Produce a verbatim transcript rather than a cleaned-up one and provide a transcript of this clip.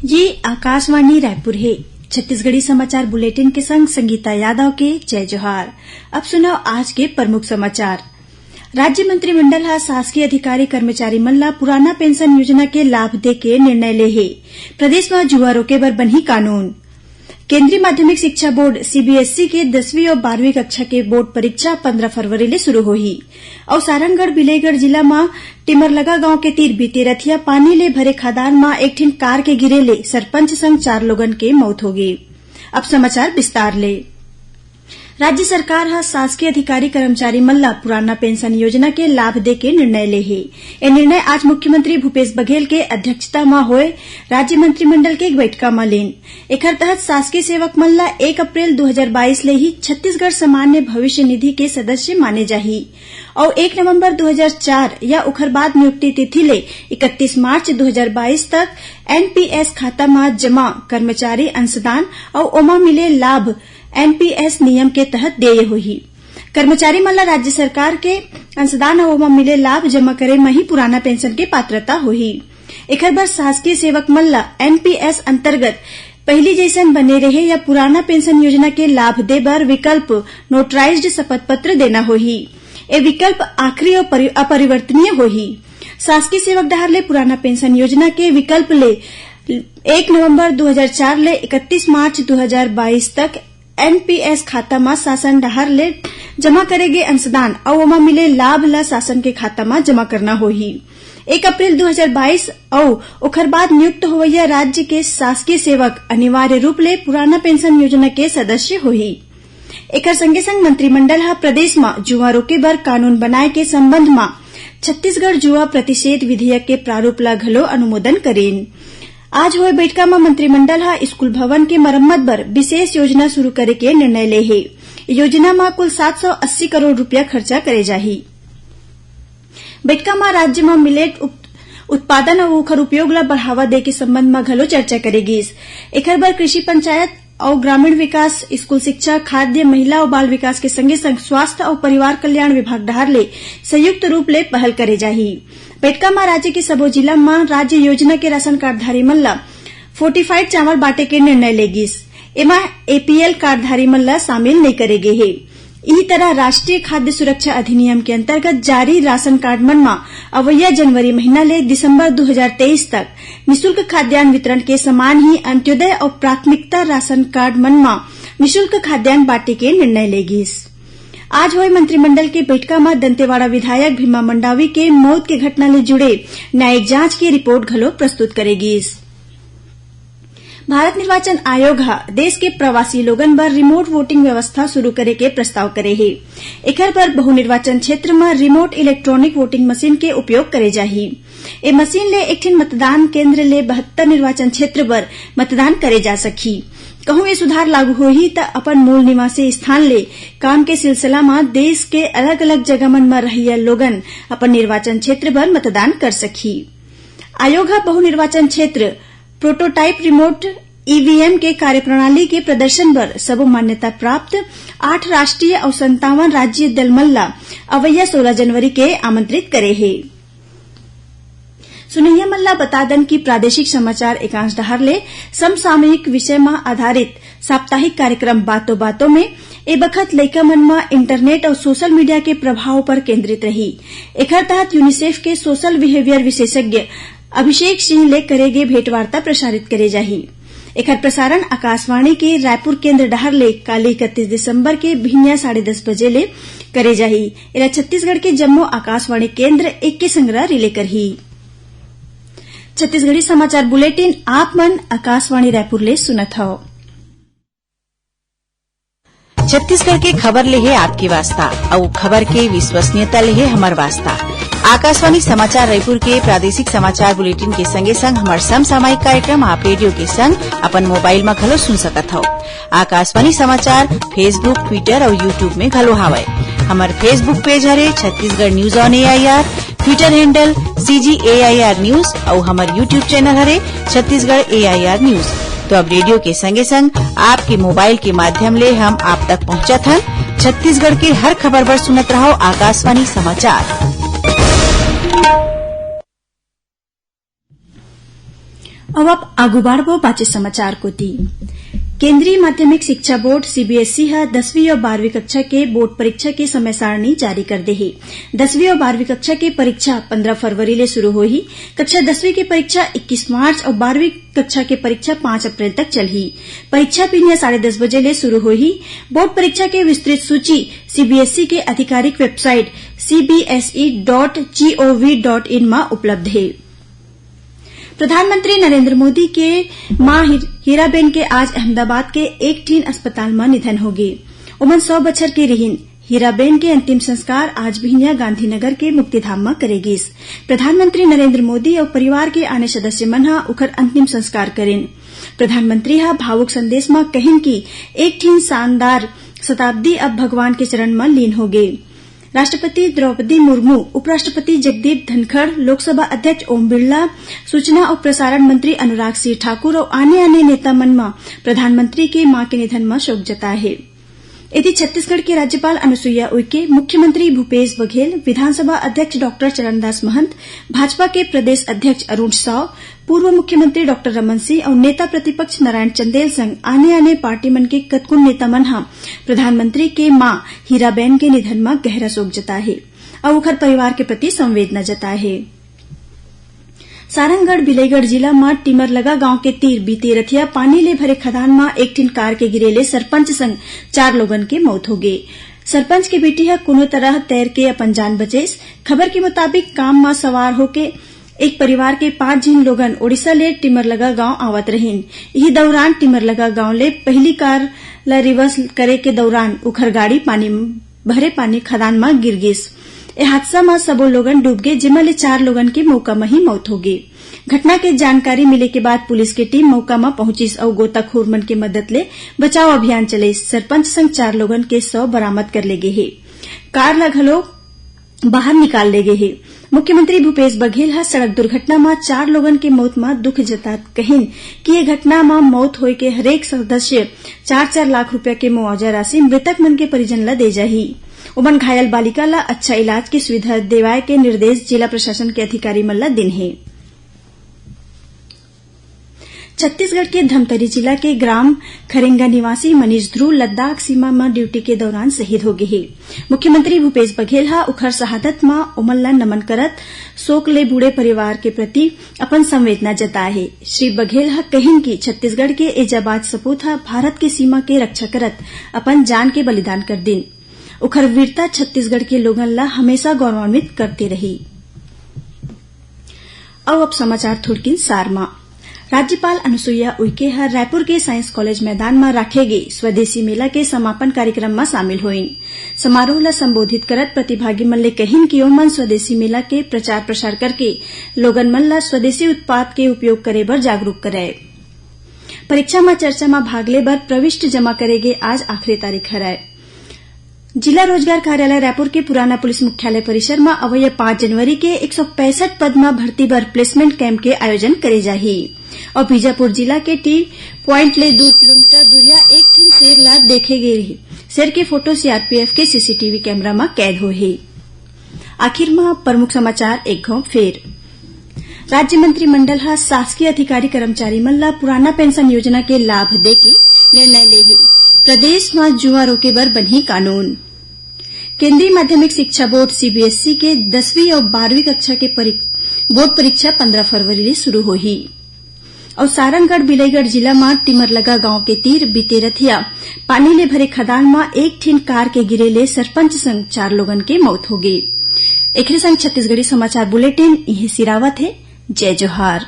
ये आकाशवाणी रायपुर हे। छत्तीसगढ़ी समाचार बुलेटिन के संग संगीता यादव के जय जोहार। अब सुनव आज के प्रमुख समाचार। राज्य मंत्रिमंडल ह शासकीय अधिकारी कर्मचारी मन ला पुराना पेंशन योजना के लाभ दे के निर्णय ले हे। प्रदेश म जुआ रोके बर बनही कानून। केंद्रीय माध्यमिक शिक्षा बोर्ड, सीबीएसई, के दसवीं अउ बारहवीं कक्षा के बोर्ड परीक्षा पंद्रह फरवरी ले शुरू होही। अउ सारंगढ़ बिलाईगढ़ जिला म टिमरलगा गांव के तीर बीते रथिया पानी ले भरे खदान म एक ठिन कार के गिरे ले सरपंच संग चार लोगन के मौत होगे। अब समाचार विस्तार ले। राज्य सरकार ह शासकीय अधिकारी कर्मचारी मन ला पुराना पेंशन योजना के लाभ दे के निर्णय ले हे। ए निर्णय आज मुख्यमंत्री भूपेश बघेल के अध्यक्षता म होए राज्य मंत्रिमंडल के एक बैठका म लीन। एखर तहत शासकीय सेवक मन ला एक अप्रैल दू हजार बाईस ले ही छत्तीसगढ़ सामान्य भविष्य निधि के सदस्य माने जाही अउ एक नवंबर दू हजार चार या ओखर बाद नियुक्ति तिथि ले इकतीस मार्च दू हजार बाईस तक एनपीएस खाता म जमा कर्मचारी अंशदान अउ ओमा मिले लाभ एनपीएस नियम के तहत देय होही। कर्मचारी मन ला राज्य सरकार के अंशदान अउ ओमा मिले लाभ जमा करे म ही पुराना पेंशन के पात्रता होही। एखर बर शासकीय सेवक मन ला एनपीएस अंतर्गत पहिली जइसन बने रहे या पुराना पेंशन योजना के लाभ दे बर विकल्प नोटराइज्ड शपथ पत्र देना होही। ए विकल्प आखिरी अउ परि-, अपरिवर्तनीय होही। शासकीय सेवक डहार ले पुराना पेंशन योजना के विकल्प ले एक नवंबर दू हजार चार ले इकतीस मार्च दू हजार बाईस तक एनपीएस खाता म शासन डहार ले जमा करे गे अंशदान अउ ओमा मिले लाभ ल शासन के खाता म जमा करना होही। एक अप्रैल दू हजार बाईस अउ ओखर बाद नियुक्त होवइया राज्य के शासकीय सेवक अनिवार्य रूप ले पुराना पेंशन योजना के सदस्य होही। एखर संगे संग मंत्रिमंडल ह प्रदेश म जुआ रोके बर कानून बनाए के संबंध म छत्तीसगढ़ जुआ प्रतिषेध विधेयक के प्रारूप ल घलो अनुमोदन करीन। आज होए बैठका म मंत्रिमंडल ह स्कूल भवन के मरम्मत बर विशेष योजना शुरू करे के निर्णय ले हे। योजना म कुल सात सौ अस्सी करोड़ रुपया खर्चा करे जाही। बैठका म राज्य म मिलेट उप-, उत्पादन अउ ओखर उपयोग ल बढ़ावा दे के संबंध म घलो चर्चा करे गीस। एखर बर कृषि पंचायत अउ ग्रामीण विकास, स्कूल शिक्षा, खाद्य, महिला अउ बाल विकास के संगे संग स्वास्थ्य अउ परिवार कल्याण विभाग डहार ले संयुक्त रूप ले पहल करे जाही। बैठका म राज्य के सबो जिला म राज्य योजना के राशन कार्डधारी मन ल फोर्टिफाइड चावल बांटे के निर्णय ले गिस। एमा एपीएल कार्डधारी मन ल शामिल नइ करे गे हे। इही तरह राष्ट्रीय खाद्य सुरक्षा अधिनियम के अंतर्गत जारी राशन कार्ड मन म अवइया जनवरी महीना ले दिसंबर दू हजार तेईस तक निशुल्क खाद्यान्न वितरण के समान ही अंत्योदय अउ प्राथमिकता राशन कार्ड मन म निशुल्क खाद्यान्न बांटे के निर्णय ले गिस। आज होए मंत्रिमंडल के बैठका म दंतेवाड़ा विधायक भीमा मंडावी के मौत के घटना ले जुड़े न्यायिक जांच के रिपोर्ट घलो प्रस्तुत करे गिस। भारत निर्वाचन आयोग ह देश के प्रवासी लोगन बर रिमोट वोटिंग व्यवस्था शुरू करे के प्रस्ताव करे हे। एखर बर बहुनिर्वाचन क्षेत्र म रिमोट इलेक्ट्रॉनिक वोटिंग मशीन के उपयोग करे जाही। ए मशीन ले एक ठिन मतदान केंद्र ले बहत्तर निर्वाचन क्षेत्र बर मतदान करे जा सकही। कहूं ए सुधार लागू होही, त अपन मूल निवासी स्थान ले काम के सिलसिला म देश के अलग-अलग जगह मन म रहइया लोगन अपन निर्वाचन क्षेत्र बर मतदान कर सकही। आयोग ह बहुनिर्वाचन क्षेत्र प्रोटोटाइप रिमोट ईवीएम के कार्यप्रणाली के प्रदर्शन बर सबो मान्यता प्राप्त आठ राष्ट्रीय अउ संतावन राज्य दल मन ल अवइया सोलह जनवरी के आमंत्रित करे हे। सुनइया मन ल बता दन कि प्रादेशिक समाचार एकांश डहार ले समसामयिक विषय म आधारित साप्ताहिक कार्यक्रम बातों बातों में ए बखत लइका मन म इंटरनेट अउ सोशल मीडिया के प्रभाव पर केंद्रित रही। एखर तहत यूनिसेफ के सोशल बिहेवियर विशेषज्ञ अभिषेक सिंह ले करे गे भेंटवार्ता प्रसारित करे जाही। एखर प्रसारण आकाशवाणी के रायपुर केंद्र डहार ले काली इकतीस दिसंबर के भिनिया साढ़े दस बजे ले करे जाही। एला छत्तीसगढ़ के जम्मो आकाशवाणी केंद्र एके संघरा रिले करही। छत्तीसगढ़ी समाचार बुलेटिन आप मन आकाशवाणी रायपुर ले सुनत हव। छत्तीसगढ़ के खबर ले हे आपके वास्ता, अउ खबर के विश्वसनीयता ले हे हमर वास्ता। आकाशवाणी समाचार रायपुर के प्रादेशिक समाचार बुलेटिन के संगे संग हमर समसामयिक कार्यक्रम आप रेडियो के संग अपन मोबाइल म घलो सुन सकत हव। आकाशवाणी समाचार Facebook, Twitter अउ YouTube में घलो हावय। हमर Facebook पेज हरे Chhattisgarh news on AIR, Twitter handle CG AIR news अउ हमर YouTube चैनल हरे छत्तीसगढ़ एआईआर न्यूज। तो अब रेडियो के संगे संग आपके मोबाइल के माध्यम ले हम आप तक पहुंचत हन। छत्तीसगढ़ के हर खबर बर सुनत रहव आकाशवाणी समाचार। अब आप आगू बढ़बो बाचे समाचार कोती। केंद्रीय माध्यमिक शिक्षा बोर्ड, सीबीएसई, ह दसवीं अउ बारहवीं कक्षा के बोर्ड परीक्षा के समय सारणी जारी कर दे हे। दसवीं अउ बारहवीं कक्षा के परीक्षा पंद्रह फरवरी ले शुरू होही। कक्षा दसवीं के परीक्षा इक्कीस मार्च अउ बारहवीं कक्षा के परीक्षा पाँच अप्रैल तक चलही। परीक्षा बिहनिया साढ़े दस बजे ले शुरू होही। बोर्ड परीक्षा के विस्तृत सूची सीबीएसई के आधिकारिक website CBSE dot G O V dot in म उपलब्ध हे। प्रधानमंत्री नरेंद्र मोदी के मां हीर-, हीराबेन के आज अहमदाबाद के एक ठिन अस्पताल म निधन होगे। ओमन सौ बछर के रिहिन। हीराबेन के अंतिम संस्कार आज बिहनिया गांधीनगर के मुक्तिधाम म करे गिस। प्रधानमंत्री नरेंद्र मोदी अउ परिवार के आने सदस्य मन ह उखर अंतिम संस्कार करिन। प्रधानमंत्री ह भावुक संदेश म कहिन कि एक ठिन शानदार शताब्दी अब भगवान के चरण म लीन होगे। राष्ट्रपति द्रौपदी मुर्मू, उपराष्ट्रपति जगदीप धनखड़, लोकसभा अध्यक्ष ओम बिरला, सूचना अउ प्रसारण मंत्री अनुराग सिंह ठाकुर अउ आने-आने नेता मन म प्रधानमंत्री के मां के निधन म शोक जताए हे। एती छत्तीसगढ़ के राज्यपाल अनुसुईया उइके, मुख्यमंत्री भूपेश बघेल, विधानसभा अध्यक्ष डॉक्टर चरणदास महंत, भाजपा के प्रदेश अध्यक्ष अरुण साव, पूर्व मुख्यमंत्री डॉक्टर रमन सिंह अउ नेता प्रतिपक्ष नारायण चंदेल संग आने-आने पार्टी मन के कतकोन नेता मन ह प्रधानमंत्री के मां हीराबेन के निधन म गहरा शोक जताए हे अउ ओखर परिवार के प्रति संवेदना जताए हे। सारंगढ़ बिलईगढ़ जिला म टिमरलगा गांव के तीर बीते रथिया पानी ले भरे खदान म एक ठिन कार के गिरे ले सरपंच संग चार लोगन के मौत होगे। सरपंच के बेटी ह कोनो तरह तैर के अपन जान बचेस। खबर के मुताबिक, काम म सवार होके एक परिवार के पांच झिन लोगन ओडिशा ले टिमरलगा गांव आवत रहिन। इही दौरान टिमरलगा गांव ले पहिली कार ल रिवर्स करे के दौरान उखर गाड़ी पानी, भरे पानी खदान म गिर गिस। ए हादसा म सबो लोगन डूब गे, जेमा ले चार लोगन के मौका म ही मौत होगे। घटना के जानकारी मिले के बाद पुलिस के टीम मौका म पहुंचिस अउ गोताखोर मन के मदद ले बचाव अभियान चलिस। सरपंच संग चार लोगन के शव बरामद कर ले गे हे। कार ल घलो बाहर निकाल ले गे हे। मुख्यमंत्री भूपेश बघेल ह सड़क दुर्घटना म चार लोगन के मौत म दुख जतात कहिन कि ये घटना म मौत होए के हरेक सदस्य चार चार लाख रुपया के मुआवजा राशि मृतक मन के परिजन ल दे जाही। ओमन घायल बालिका ल अच्छा इलाज के सुविधा देवाए के निर्देश जिला प्रशासन के अधिकारी मन ल दिन हे। छत्तीसगढ़ के धमतरी जिला के ग्राम खरेंगा निवासी मनीष ध्रुव लद्दाख सीमा म ड्यूटी के दौरान शहीद हो गे हे। मुख्यमंत्री भूपेश बघेल ह उखर शहादत म ओमन ल नमन करत शोक ले बूड़े परिवार के प्रति अपन संवेदना जताए हे। श्री बघेल ह कहिन कि छत्तीसगढ़ के ए जाबाज सपूत ह भारत के सीमा के रक्षा करत अपन जान के बलिदान कर दिन। उखर वीरता छत्तीसगढ़ के लोगन ल हमेशा गौरवान्वित करते रही। अउ अब समाचार थोड़किन सार म। राज्यपाल अनुसुईया उइके ह रायपुर के साइंस कॉलेज मैदान म राखे गे स्वदेशी मेला के समापन कार्यक्रम म शामिल होइन। समारोह ल संबोधित करत प्रतिभागी मन ले कहिन कि ओमन स्वदेशी मेला के प्रचार प्रसार करके लोगन मन ल स्वदेशी उत्पाद के उपयोग करे बर जागरूक करय। परीक्षा म चर्चा म भाग ले बर प्रविष्ट जमा करे के आज आखिरी तारीख हरय। जिला रोजगार कार्यालय रायपुर के पुराना पुलिस मुख्यालय परिसर म अवइया पाँच जनवरी के एक सौ पैंसठ पद म भर्ती बर प्लेसमेंट कैंप के आयोजन करे जाही अउ बीजापुर जिला के टी प्वाइंट ले दू किलोमीटर दूरिया एक ठिन शेर ला देखे गे रिही। शेर के फोटो सीआरपीएफ के सीसीटीवी कैमरा म कैद होए हे। आखिर म प्रमुख समाचार एक घांव फेर। राज्य मंत्रिमंडल ह शासकीय अधिकारी कर्मचारी मन ल पुराना पेंशन योजना के लाभ दे के निर्णय ले हे। प्रदेश म जुआ रोके बर बनही कानून। केंद्रीय माध्यमिक शिक्षा बोर्ड सीबीएसई के दसवीं अउ बारहवीं कक्षा के परीक-, बोर्ड परीक्षा पंद्रह फरवरी ले शुरू होही। अउ सारंगढ़ बिलईगढ़ जिला म टिमरलगा गांव के तीर बीते रथिया पानी ले भरे खदान म एक ठिन कार के गिरे ले सरपंच संग चार लोगन के मौत होगे। एखरे संग छत्तीसगढ़ी समाचार बुलेटिन इहें सिरावत हे। जय जोहार।